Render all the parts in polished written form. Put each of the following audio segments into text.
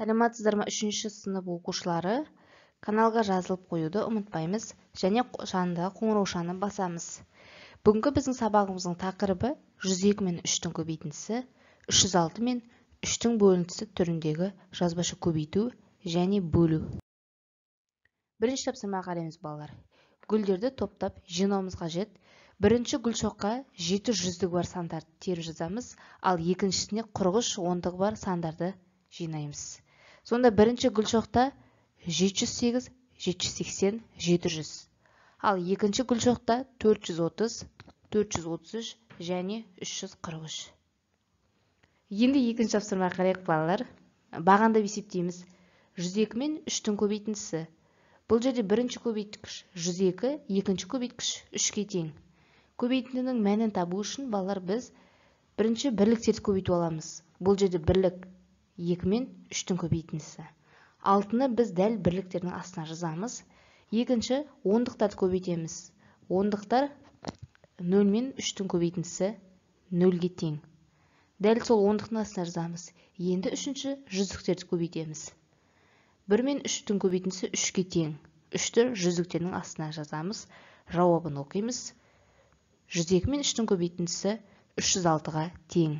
Саламатсыздар ма, 3-ші сынып оқушылары? Каналға жазылып қоюды ұмытпаймыз және жанындағы қоңыраушаны басамыз. Бүгінгі біздің сабағымыздың тақырыбы 102 мен 3-тің көбейтіндісі, 306 мен 3-тің бөліндісі түріндегі жазбаша көбейту және бөлу. Бірінші тапсырмаға қараймыз, балалар. Гүлдерді топтап жинауымыз қажет. Бірінші гүлшоққа 7 жүздігі бар сандарды теріп жазамыз, ал екіншісіне 43 ондығы бар сандарды жинаймыз. Сонда бірінші гүлшоқта 708, 780, 700. Ал екінші гүлшоқта 430, 433 және 343. Енді екінші тапсырмаға қарайық, балалар. Бағандап есептейміз. 102 мен 3-тің көбейтіндісі. Бұл жерде бірінші көбейткіш 102, екінші көбейткіш 3-ке тең. Көбейтіндінің мәнін табу үшін, балалар, біз бірінші бірліктерді көбейтіп аламыз. Бұл жерде бірлік 2 мен 3-тің көбейтіндісі. 6-ны біз дәл бірліктердің астына жазамыз. Екінші ондықтарды көбейтеміз. Ондықтар 0 мен 3-тің көбейтіндісі 0-ге тең. Дәл сол ондықтың астына жазамыз. Енді үшінші жүздіктерді көбейтеміз. 1 мен 3-тің көбейтіндісі 3-ке тең. 3-ті жүздіктердің астына жазамыз. Жауабын оқимыз. 102 мен 3-тің көбейтіндісі 306-ға тең.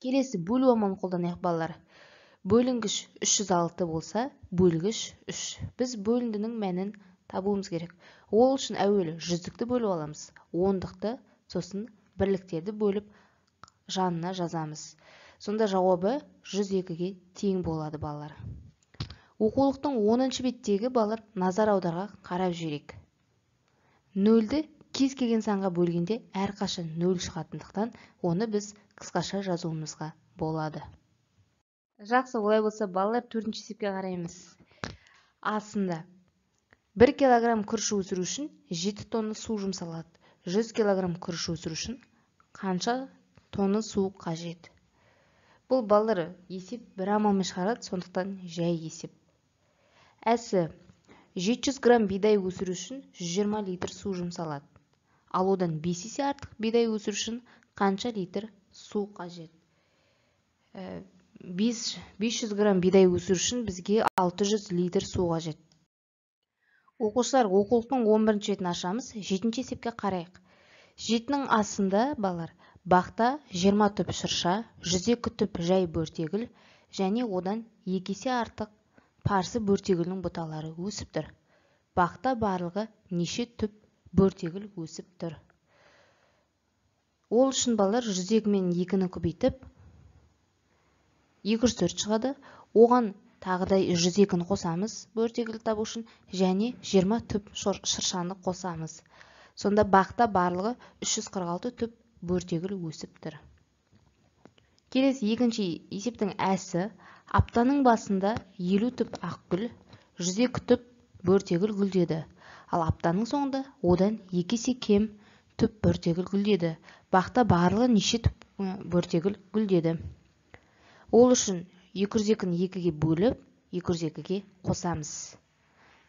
Келесі бөлу амалын қолданайық, балалар. Бөлінгіш 306 болса, бөлгіш 3. Біз бөліндінің мәнін табуымыз керек. Ол үшін әуелі жүздікті бөліп аламыз. Ондықты, сосын бірліктерді бөліп жанына жазамыз. Сонда жауабы 102-ге тең болады, балалар. Оқулықтың 10-шы беттегі, балалар, назар аударға қарап жіберейік. 0-ді кез келген санға бөлгенде әрқашан 0 шығатындықтан, оны біз қысқаша жазуымызға болады. Жақсы, олай болса, балалар, 4-ші есепке қараймыз. Астында 1 килограмм күріш өсіру үшін 7 тонна су жұмсалады. 100 килограмм күріш өсіру үшін қанша тонна су қажет? Бұл, балалар, есеп бір амалмен шығарады, сондықтан жай есеп. Әсі 700 грамм бидай өсіру үшін 120 литр су жұмсалады. Ал одан 5 есе артық бидай өсіру үшін қанша литр су қажет? 500 грамм бидай өсіру үшін бізге 600 литр су қажет. Оқушылар, оқулықтың 11-ші бетін ашамыз, 7-ші есепке қарайық. 7-нің астында, балалар, бақта 20 түп шырша, 102 түп жай бөртегіл және одан 2 есе артық парсы бөртегілінің бұталары өсіп тұр. Бақта барлығы неше түп бөртегіл өсіп тұр? Ол үшін, балалар, 102 мен 2-ні көбейтіп 204 шығады. Оған тағы да 102-ні қосамыз бөртегіл табу үшін және 20 түп шыршаны қосамыз. Сонда бақта барлығы 346 түп бөртегіл өсіп тұр. Келесі екінші есептің әсі, аптаның басында 50 түп ақгүл, 102 түп бөртегіл гүлдеді. Ал аптаның соңында одан 2 есе кем түп бөртегіл гүлдеді. Бақта барлығы неше түп бөртегіл гүлдеді? Ол үшін 202-ні 2-ге бөліп, 202-ге қосамыз.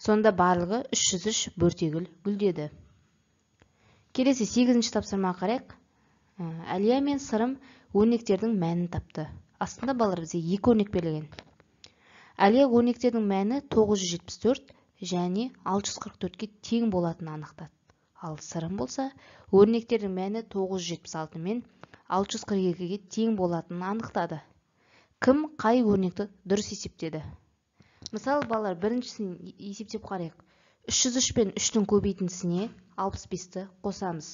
Сонда барлығы 303 бөртегіл гүлдеді. Келесі 8-ші тапсырмаға қарайық. Әлия мен Сырым өрнектердің мәнін тапты. Астында, балалар, бізге 2 өрнек берілген. Әлия өрнектердің мәні 974 және 644-ке тең болатынын анықтады. Ал Сырым болса, өрнектердің мәні 976 мен 642-ге тең болатынын анықтады. Кім қай өрнекті дұрыс есептеді? Мысалы, балалар, біріншісін есептеп қарайық. 303 пен 3-тің көбейтіндісіне 65-ті қосамыз.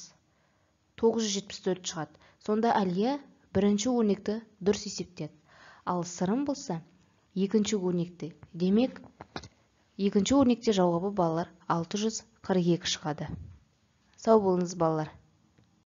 974 шығады. Сонда Әлия бірінші өрнекті дұрыс есептеді. Ал Сырым болса, екінші өрнекті. Демек, екінші өрнекте жауабы, балалар, 642 шығады. Сау болыңыз, балалар.